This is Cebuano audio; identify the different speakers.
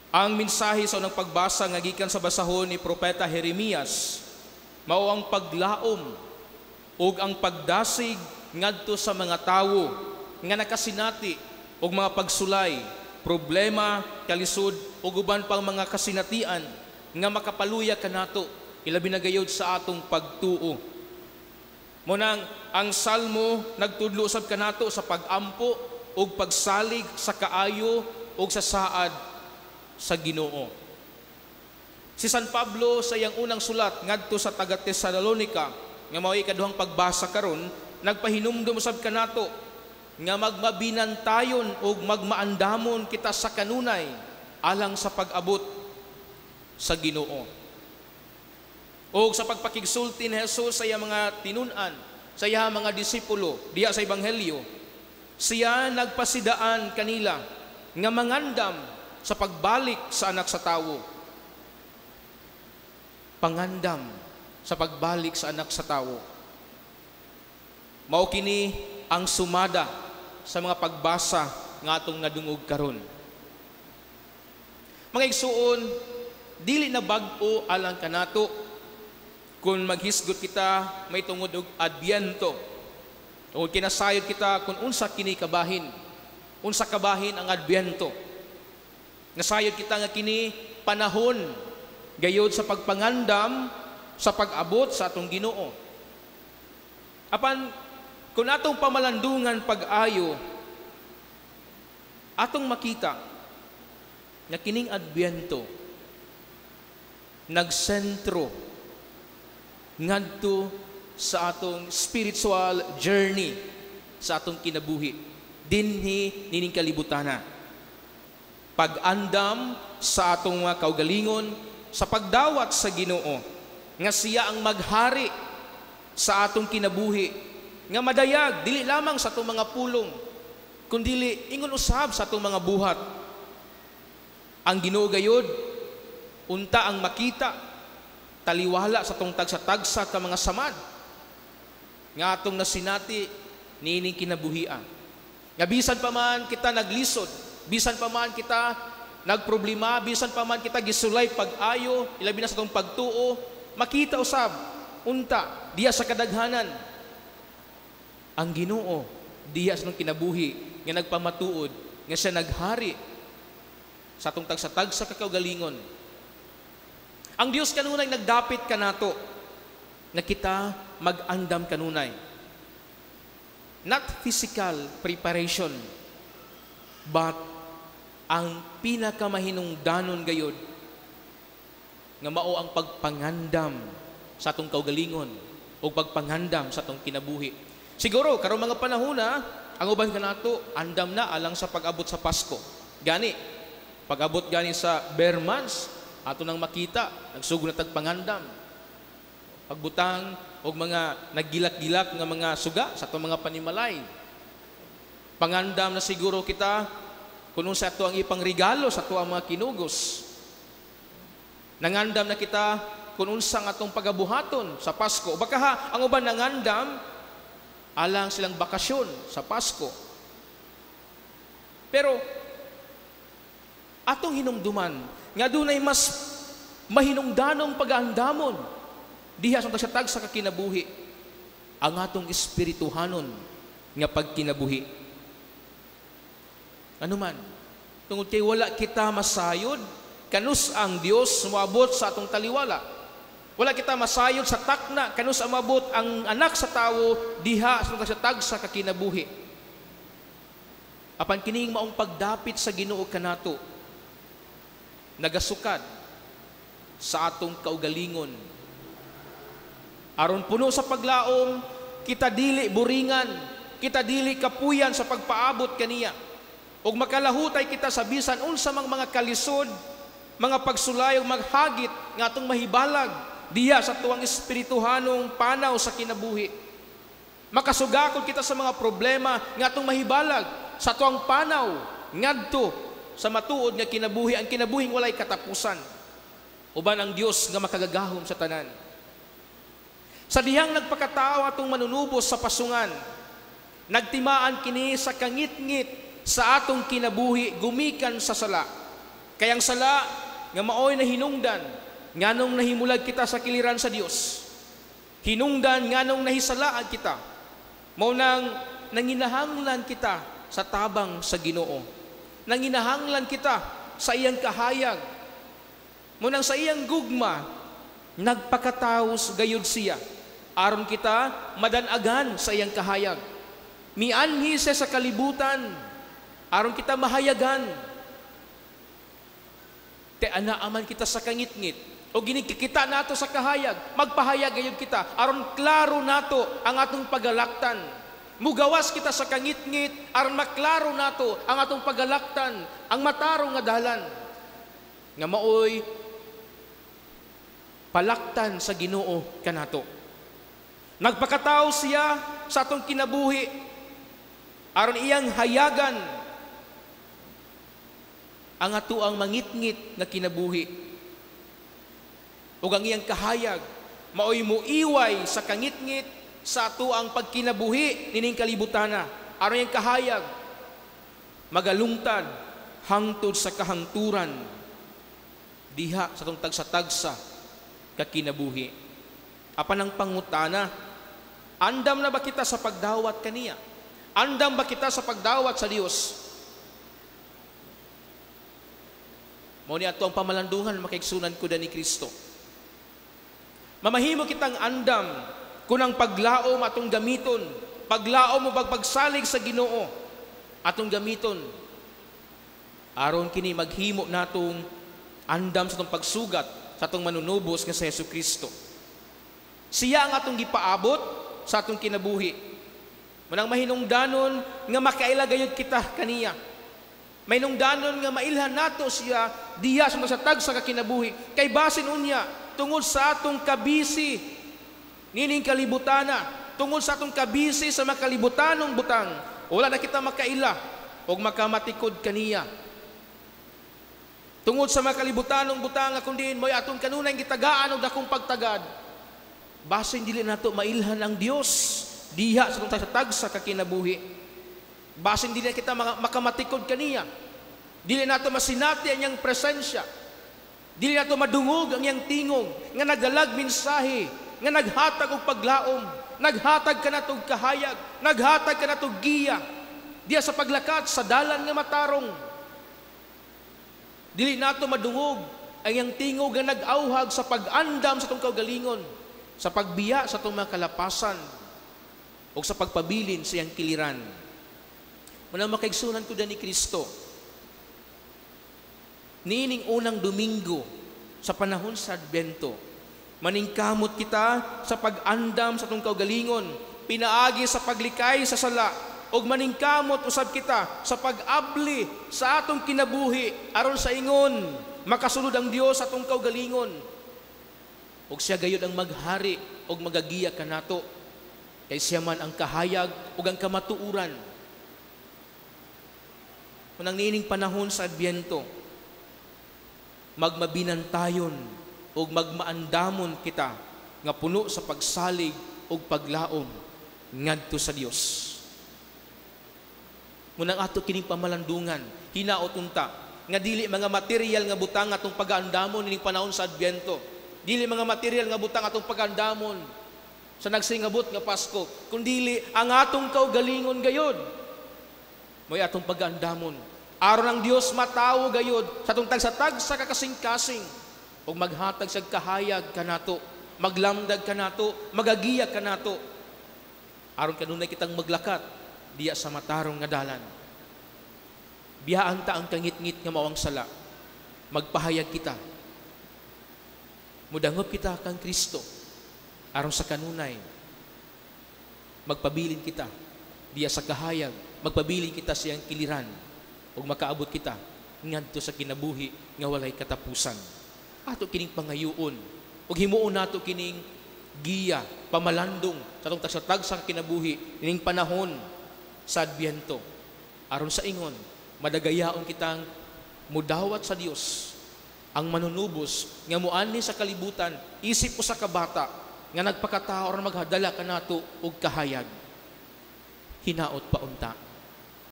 Speaker 1: Ang mensahe sa unang pagbasa nga gikan sa basahon ni Propeta Jeremias mao ang paglaom ug ang pagdasig ngadto sa mga tawo nga nakasinati og mga pagsulay, problema, kalisod ug uban pang mga kasinatian nga makapaluya kanato, ilabi na gayud sa atong pagtuo. Munang ang Salmo nagtudlo usab kanato sa pag-ampo ug pagsalig sa kaayo ug sa saad sa Ginoo. Si San Pablo, sa iyang unang sulat ngadto sa taga Tesalonica, nga mao'y ikaduhang pagbasa karon, nagpahinumdum usab kanato nga magmabinantayon ug magmaandamon kita sa kanunay alang sa pag-abot sa Ginoo. O sa pagpakigsulti ni Jesus sa iyang mga tinun-an, sa iyang mga disipulo diya sa Ebanghelyo, siya nagpasidaan kanila nga mangandam sa pagbalik sa Anak sa Tawo. Pangandam sa pagbalik sa Anak sa Tawo. Mao kini ang sumada sa mga pagbasa nga atong nadungog karon. Mga igsuon, dili na bag-o alang kanato kung maghisgot kita may tungod og Adbyento. O kinasayod kita kung unsa kini kabahin. Unsa kabahin ang Adbyento. Nasayod kita nga kini panahon gayod sa pagpangandam sa pag-abot sa atong Ginoo. Apan kung atong pamalandungan pag-ayo, atong makita nga kining Adbyento nagsentro ngadto sa atong spiritual journey sa atong kinabuhi dinhi nining kalibutana. Pag-andam sa atong mga kaugalingon sa pagdawat sa Ginoo nga siya ang maghari sa atong kinabuhi, nga madayag dili lamang sa atong mga pulong kundili ingon usab sa atong mga buhat. Ang Ginoo gayod unta ang makita taliwala sa atong tagsa-tagsa ka mga samad nga atong nasinati niining kinabuhia. Nga bisan pa man kita naglisod, bisan pa man kita nagproblema, bisan pa man kita gisulay pag-ayo, ilabi na sa atong pagtuo, makita usab unta diya sa kadaghanan ang Ginoo diya sa atong kinabuhi nga nagpamatuod nga siya naghari sa atong tagsa-tagsa ka kaugalingon. Ang Dios kanunay nagdapit kanato nga kita mag-andam kanunay. Not physical preparation, but ang pinakamahinungdanon gayod nga mao ang pagpangandam sa atong kaugalingon o pagpangandam sa atong kinabuhi. Siguro karong mga panahon na ang uban kanato andam na alang sa pag-abot sa Pasko. Gani pag-abot gani sa ber months, ato nang makita nagsugod na tag pangandam. Pagbutang og mga naggilak-gilak nga mga suga sa atong mga panimalay. Pangandam na siguro kita kung unsa ato ang ipang regalo sa ato ang mga kinugos. Nangandam na kita kung unsa ang atong pagabuhaton sa Pasko. Baka ha, ang uban nangandam alang silang bakasyon sa Pasko. Pero atong hinumduman nga dunay mas mahinungdanong pag-aandamon diha sa tagsa ka kinabuhi, ang atong espirituhanon nga pagkinabuhi. Ano man, tungod kay wala kita masayod kanus ang Dios moabot sa atong taliwala. Wala kita masayod sa takna kanus ang moabot ang Anak sa Tawo diha sa tagsa ka kinabuhi. Apan kining maong pagdapit sa Ginoo kanato nagasukad sa atong kaugalingon. Aron puno sa paglaom, kita dili buringan, kita dili kapuyan sa pagpaabot kaniya. Ug makalahutay kita sa bisan unsa mang mga kalisod, mga pagsulay ug maghagit nga atong mahibalag diya sa tuwang espirituhanong panaw sa kinabuhi. Makasugakod kita sa mga problema nga atong mahibalag sa tuwang panaw ngadto sa matuod nga kinabuhi, ang kinabuhing walay katapusan uban ang Dios nga makagagahom sa tanan. Sa dihang nagpakatao atong manunubos sa pasungan, nagtimaan kini sa kangitngit sa atong kinabuhi gumikan sa sala. Kay ang sala nga maoy nahinungdan nganong nahimulag kita sa kiliran sa Dios. Hinungdan nganong nahisalaad kita. Mao nang nanginahanglan kita sa tabang sa Ginoo. Nanginahanglan kita sa iyang kahayag. Mao nang sa iyang gugma nagpakataos gayud siya aron kita madanagan sa iyang kahayag. Mianhi siya sa kalibutan aron kita mahayagan. Te anaaman kita sa kangitngit o ginikikita nato sa kahayag, magpahayag gayud kita aron klaro nato ang atong pagalaktan. Mugawas kita sa kangitngit aron maklaro nato ang atong pagalaktan, ang matarong nga dalan nga maoy palaktan sa Ginoo kanato. Nagpakatao siya sa atong kinabuhi aron iyang hayagan ang atoang mangitngit nga kinabuhi ug ang iyang kahayag maoy muiway sa kangitngit sa atoang pagkinabuhi nining kalibutana aron iyang kahayag magalungtad hangtod sa kahangturan diha sa atong tagsa-tagsa ka kinabuhi. Apan ang pangutana, andam na ba kita sa pagdawat kaniya? Andam ba kita sa pagdawat sa Dios? Mao ni ato ang pamalandungan, makaigsunan ko ni Kristo. Mamahimo kitang andam kung ang paglaom atong gamiton, paglaom o pagpagsalig sa Ginoo atong gamiton aron kini maghimo natong andam sa atong pagsugat sa atong manunubos nga sa Jesu Kristo. Siya ang atong gipaabot sa atong kinabuhi. Manang mahinungdanon nga makaila gayud kita kaniya. Mahinungdanon nga mailhan nato siya diha sa masatag sa kinabuhi. Kay basin unya tungod sa atong kabisi nining kalibutana, tungod sa atong kabisi sa makalibutanong butang, wala na kita makaila og makamatikod kaniya. Tungod sa makalibutanong butang nga kundi mo'y atong kanunay gitagaan og dakong pagtagad, basin dili nato mailhan ang Dios diha sa atong tagsa ka kinabuhi. Basin dili kita makamatikod kaniya. Dili nato masinati ang iyang presensya. Dili nato madungog ang iyang tingog nga nagdalag mensahe, nga naghatag og paglaom, naghatag kanato og kahayag, naghatag kanato og giya diha sa paglakat sa dalan nga matarong. Dili nato madungog ang iyang tingog nga nag-auhag sa pag-andam sa atong kaugalingon, sa pagbiya sa atong mga kalapasan, o sa pagpabilin sa iyang kiliran. Muna makaigsunan ko ni Kristo, niining unang Domingo sa panahon sa Adbento, maningkamot kita sa pag-andam sa atong kaugalingon, pinaagi sa paglikay sa sala, ug maningkamot usab kita sa pag-abli sa atong kinabuhi aron sa ingon makasulod ang Dios sa atong kaugalingon, ug siya gayud ang maghari ug magagiya kanato, kay siya man ang kahayag ug ang kamatuoran. Unang niining panahon sa Adbyento, magmabinantayon ug magmaandamon kita nga puno sa pagsalig ug paglaom ngadto sa Dios. Munang ato kining pamalandungan, hinaot unta nga dili mga material nga butang atong pagaandamon nining panahon sa Adbyento. Dili mga material nga butang atong pagaandamon sa nagsingabot nga Pasko, kundili ang atong kaugalingon gayod mo'y atong pagaandamon. Aron ang Dios matawo gayod sa atong tagsa-tagsa ka kasing-kasing ug maghatag sa kahayag kanato, maglamdag kanato, magagiya kanato, aron kanunay kitang maglakat diya sa matarong nga dalan. Biyaan ta ang kangitngit nga mao ang sala. Magpahayag kita. Mudangop kita kang Kristo aron sa kanunay magpabilin kita diya sa kahayag, magpabilin kita sa iyang kiliran ug makaabot kita ngadto sa kinabuhi nga walay katapusan. Ato kining pangayuon ug himuon nato kining giya, pamalandong sa atong tagsa-tagsa kinabuhi nining panahon sa Adbyento, aron sa ingon madagayaon kitang mudawat sa Dios ang manunubos nga muanhi sa kalibutan isip usa ka bata nga nagpakatao aron maghadala kanato og kahayag. Hinaot pa unta.